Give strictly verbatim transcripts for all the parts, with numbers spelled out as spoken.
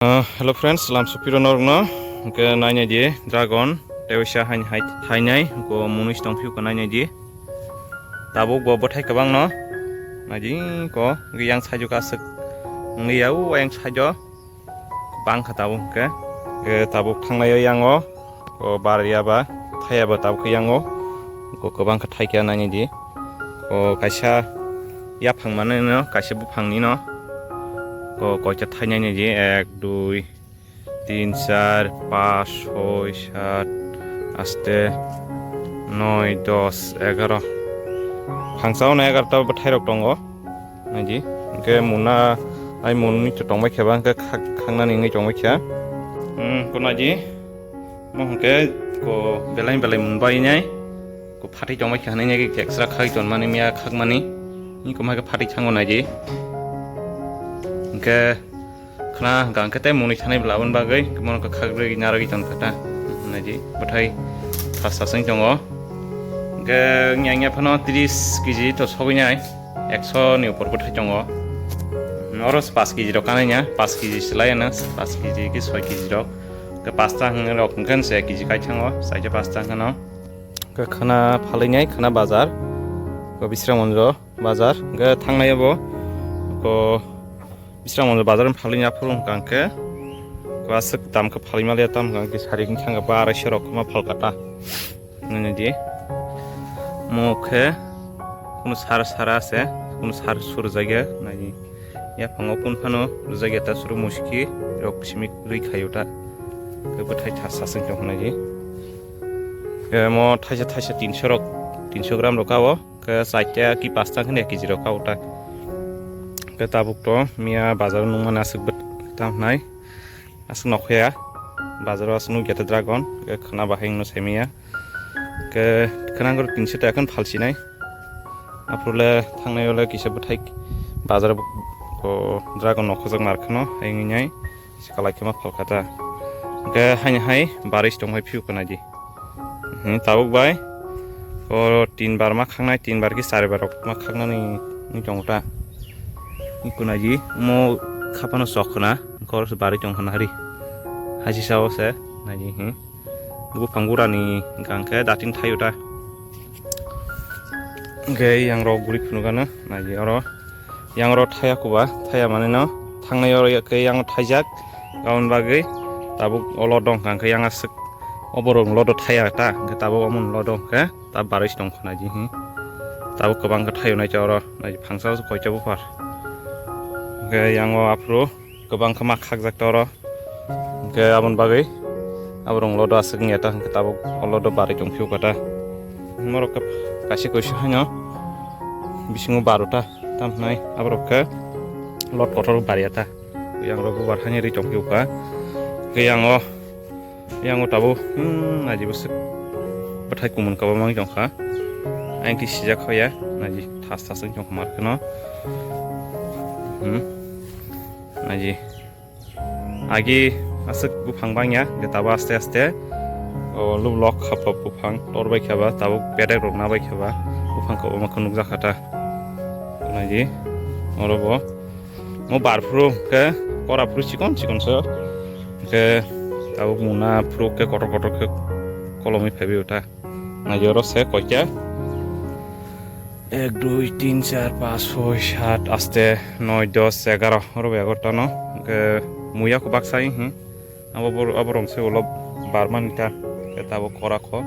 Ah, hello friends, lam sopiro norokno. Hwnkhe nainai di dragon, tei waisa haini hai thainai, hwnkhe o munui se tongphio khe nainai di. Tabuk bo bwthai kwbangno. Naidi ko, hwnkhe yang side o aswk wngya, o yang side o. Bangkha tabuk hwnkhe. Hwnkhe tabuk thangnai o yang o. O bar ya ba, thai ya ba tabuk khe yang o. Ko kwbang khe thai khe nainai di. O kaisa yaphang manwi no, kaisa buphang ni no. Ko koita thai nainai di, ek, dui, tin, char, pas, soi, sat, aste, noi, dos, egaro. Phangsa o no egaro ta bwthai rok tongo. Naidi, hwnkhe muna, ai munui to tongbai khe ba, hwnkhe khak-, khaknani wngwi tongbai khe. Hmm, ko naidi, mo hwnkhe ko belai belai mun bai nai, ko phatwi tongbai khe hwnwi nai khe extra khagwi tonmani miya khakmani, ni ko ma khe phatwi thango naidi. Hwnkhe khna hwnkha hwnkhe tei munui thanai bwla aboni bagwi, mo hwnkhe khakrwi narwgwi tongkha ta, naidi, bwthai thas thas wng tongo. Hwnkhe wngya wngya phano tris kg to sogwi nai. Ekso ni upor bwthai tongo. Oro paanch kg rok kanai ya, paanch kg se lai ya na, paanch kg ki soi kg rok. Ke pasta hwnwi rok hwnkhe se kg kai thango, saija pasta hwnkhe no. Ke khana phalwi nai, khana bazar. Ko Bisramganj bazar, ke thangnai bo. Ko Bisramganj bazar phalwi ya phuru hwnkha hwnkhe. Ko aswk dam khe phalwi maliya tam hwnkha hwnkhe sari hwnkha hwnkhe ba arai se rok ma phalkha ta. Nini di. Mo khe kunu sar sara se, kunu sar sur jagya nai. Yaphango kun phano rwjagya ta suru muski rok simi rwi khayo ta. Khe bwthai thas thas wng tong nai di. Khe mo thaisa thaisa tinso rok, tinso gram rok ka o. Khe chaita ki pasta khe ek kg rok ka o ta. Khe tabuk to miya bazar nung mani aswk bwt tam nai. Aswk nokhoya, bazaro aswk nukya ta dragon, khe khwna bahai wngno saimanya. Khe khwna wngkhe tinso taka khe phalsinai. Aphuru le thangnai o le kisa bwthai bazar o dragon nokhojak mar kheno, hai wngwi nai se kalai khe ma phalkha ta. Khe haini hai barwi se tongbai phiyok khwna di. Hmm, tabuk bai. O tin bar ma khaknai, tin bar ki char bar rok ma khaknani wngwi tongo ta. Wngkha naidi, omo kha phano chok khna, wngkha oro se barwi tong khna hari. Haisi sa o se, naidi, hmm. Buphang gura ni hwnkha hwnkhe dating thaio ta. Hwnkhe yang rok guri phunukgano, naidi oro. Yang oro thaya kuba, thaya mani no thangnai oro khe yang thaijak, aboni bagwi tabuk o lodo hwnkha hwnkhe yang aswk o borok lodo thaya ta, hwnkhe tabuk omo lodo hwnkhe ta barwi se tong khna di hi. Tabuk kwbang khe thaio nai ta oro, nai phangsa koita buphar. Hwnkhe yang o aphuru kwbang khe ma khakjak ta oro. Hwnkhe aboni bagwi aborok lodo aswk wngya ta, hwnkhe tabuk o lodo barwi tong phiyok ta. Norok khe kaisa kaisa haino bisingo baro ta, tamo hwnai aborok khe lot kotor barya ta. Yang rok bubar hani ri tong phiyok kha. Hwnkhe yang o, yang o tabuk, hmm, naidi bwswk bwthai kumun kwbangma wng tong kha. Ayang khe sijak hoya, naidi thas thas wng tong kha mar kheno. Hmm, naidi. Agi aswk buphang bangya, hwnkhe tabuk aste aste o luk lok khapok buphang tor bai kha ba, tabuk bedek rok na bai kha ba, buphang kwbangma khe nukjak kha ta. Naidi, oro bo mo bar phuru khe kora phuru chikon chikon se, hwnkhe tabuk muna phuru khe kotor kotor khe kolomwi phaibai o ta. Naidi oro se koita. Ek, dui, tin, char, pas, soi, sat, aste, noi, dos, egaro. Oro bai egarota no. Hwnkhe muya khe baksa hi. Abo bor-, abo rong se ulo barmani ta. Hwnkhe tabuk kora kho.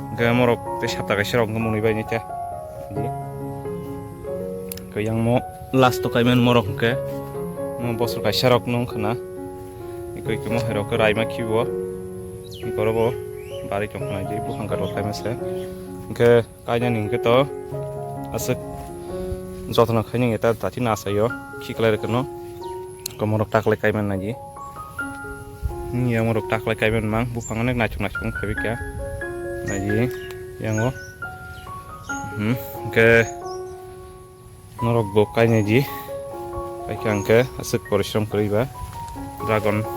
Hwnkhe morok tei sapta kaisa rok hwnkhe mwnwi bai nai ta. Di. Hwnkhe yang mo last o kaiman morok hwnkhe. Mo bosor kaisa rok no wngkha na. Iko iko mo hai rok khe raima khibo. Iko oro bo barwi tong khna di buphang katok kaima se. Hwnkhe kainani hwnkhe to aswk jotono khainwi ta dati nasaio khiklai rwkheno komorok taklai kaiman nagi. Yang morok taklai kaiman mang buphang onek naithok naithok wng phaibai kha nagi yango. Hmm, hwnkhe norok bo kainai di. Kaikha hwnkhe aswk porishrom kwrwi ba dragon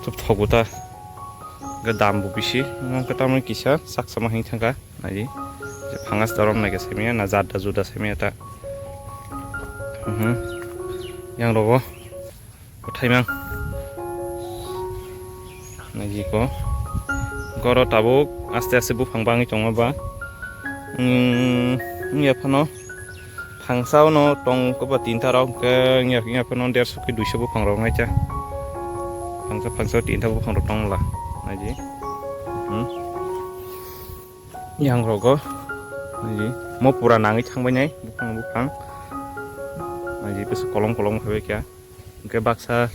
thuk thogo ta. Hwnkhe dam bo bisi. Hwnkhe tamoni kisa sak sama hing thangkha. Naidi. Phangas dorom naikhe saimanya na jada juda saimanya ta. Mhm. Yang rogo. Thaimang. Naji ko. Goro tabuk aste aste buphang bangwi tongo ba. Hmm, wngya phano. Phangsa no tong koba tinta rok ke wngya, wngya phano derso ke duiso buphang rok nai cha. Phangsa, phangsa tinta buphang rok tong la. Naji. Hmm. Yang rogo. Naji. Mo pura nangwi thangbai nai buphang, buphang. Naji, bwswk kolom kolom phaibai kha. Hwnkhe baksa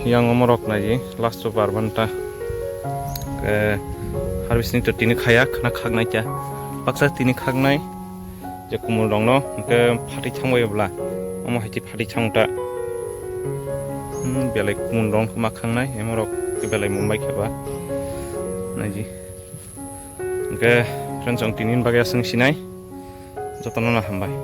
yang omorok naji last o bar banta. Hwnkhe harvesting to tini khaya, khna khaknai kya. Baksa tini khaknai je kumul rokno hwnkhe phatwi thangbai bwla. Omo hai khe phatwi thang ta. Hmm, belai kumul rok ma khangnai, emorok belai mumbai khe ba. Naji. Hwnkhe friends, ang tini bagwi aswng sinai. Jotono no hambai.